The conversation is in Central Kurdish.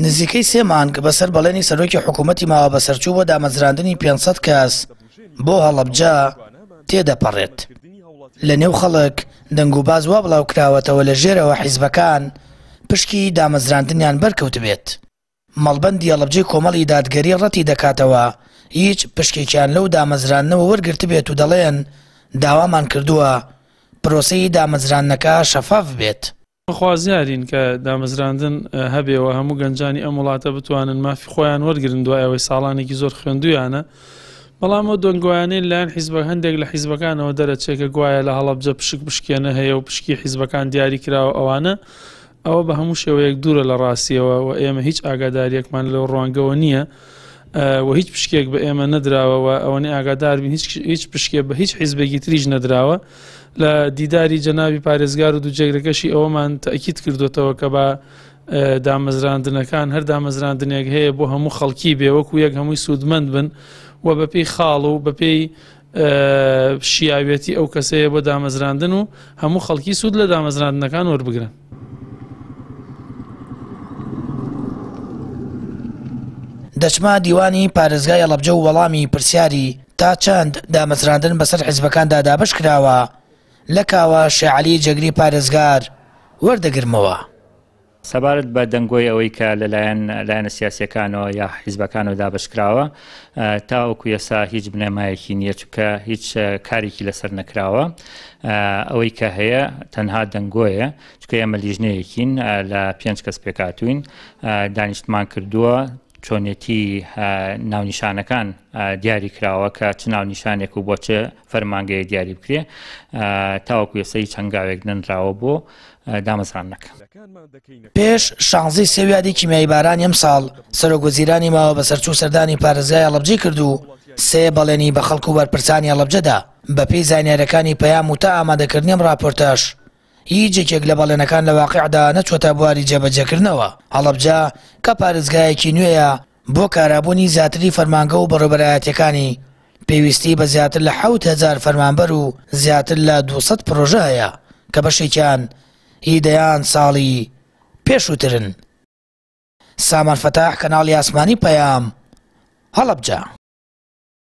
نزیکەی سێ مانگ بەسەر بەڵێنی سەرۆکی حکوومەتی ماوەبەسەرچوو بۆ دامەزراندنی 500 کەس بۆ هەڵەبجە تێدەپەڕێت. لە نێو خەڵک دەنگوباس وا بڵاوکراوەتەوە لە ژێرەوە حیزبەکان پشکی دامەزراندنیان بەرکەوتبێت. مەڵبەندی هەڵەبجەی کۆمەڵی دادگەری ڕەتی دەکاتەوە هیچ پشکێکیان لەو دامەزراندنەوە وەرگرتبێت و دەڵێن داوامان کردووە پرۆسەی دامەزراندنەکە شەفاف بێت. خوازیارین کە دامەزراندن هەبێ و هەموو گەنجانی ئەم وڵاتە بتوانن مافی خۆیان وەرگرن دوای ئەوەی ساڵانێکی زۆر خوێندویانە، بەڵام ئەو دەنگۆیانەی لەلایەن حیزبە هەندێک لە حیزبەکانەوە دەرەچێ کە گوایە لە هەڵەبجە پشک پشکێنە هەیە و پشکی حیزبەکان دیاری کراوە ئەوانە ئەوە بە هەموو شێوەیەک دوورە لە ڕاستیەوە و ئێمە هیچ ئاگاداریەکمان لەو ڕوانگەوە نییە و هیچ پشکێک بە ئێمە نەدراوە و ئەوەنەی ئاگادار بین هیچ هیچ پشکێ بە هیچ حیزبێکی تریش نەدراوە لە دیداری جەنابی پارێزگار و دوو جێگرەکەشی ئەوەمان تەئکید کردوتەوە کە بە دامەزراندنەکان هەر دامەزراندنێک هەیە بۆ هەموو خەڵکی بێ وەکو یەک هەمووی سوودمەند بن و بەپێی خاڵ و بەپێی شیاوێتی ئەو کەسەیە بۆ دامەزراندن و هەموو خەڵکی سوود لە دامەزراندنەکان وەربگرن. دەچمە دیوانی پارێزگای هەڵەبجە و وەڵامی پرسیاری تا چەند دامەزراندن بەسەر حیزبەکاندا دابەش کراوە لە کاوە شێعەلی جێگری پارێزگار وەردەگرمەوە. سەبارەت بە دەنگۆی ئەوەی کە لەلایەن لایەنە سیاسیەکانەوە یا حیزبەکانەوە دابەشکراوە تاوەکو ئێستا هیچ بنەمایەکی نییە چونکە هیچ کارێکی لەسەر نەکراوە ئەوەی کە هەیە تەنها دەنگۆیە چونکە ئێمە لیژنەیەکین لە پێنج کەس پێکاتوین دانیشتمان کردووە چۆنێتی ناونیشانەکان دیاری کراوە کە چ ناونیشانێک و بۆ چ فەرمانگەیە دیاری بکرێ تاوەکو ئێستا هیچ هەنگاوێک نەنراوە بۆ دامەزراندنەکە. پێش شانزەی سێویادی کیمیاییبارانی ئەمساڵ، سەرۆکوەزیرانی ماوەبەسەرچوو سەردانی پارێزگای هەڵەبجەی کرد و سێ بەڵێنی بە خەڵک و بەرپرسانی هەڵەبجە دا. بەپێی زانیارییەکانی پەیام و تا ئامادەکردنی ئەم راپۆرتەش، هیچ یەکێک لە بەڵێنەکان لە واقیعدا نەچووەتە بواری جێبەجێکردنەوە. هەڵەبجە کە پارێزگایەکی نوێیە، بۆ کارابوونی زیاتری فەرمانگە و بەڕێوەبەرایەتییەکانی، پێویستی بە زیاتر لە 7000 فەرمانبەر و زیاتر لە 200 پڕۆژە هەیە کە بەشێکیان هی دەیان ساڵی پێشووترن. سامان فەتاح، کەناڵی ئاسمانی پەیام، هەڵەبجە.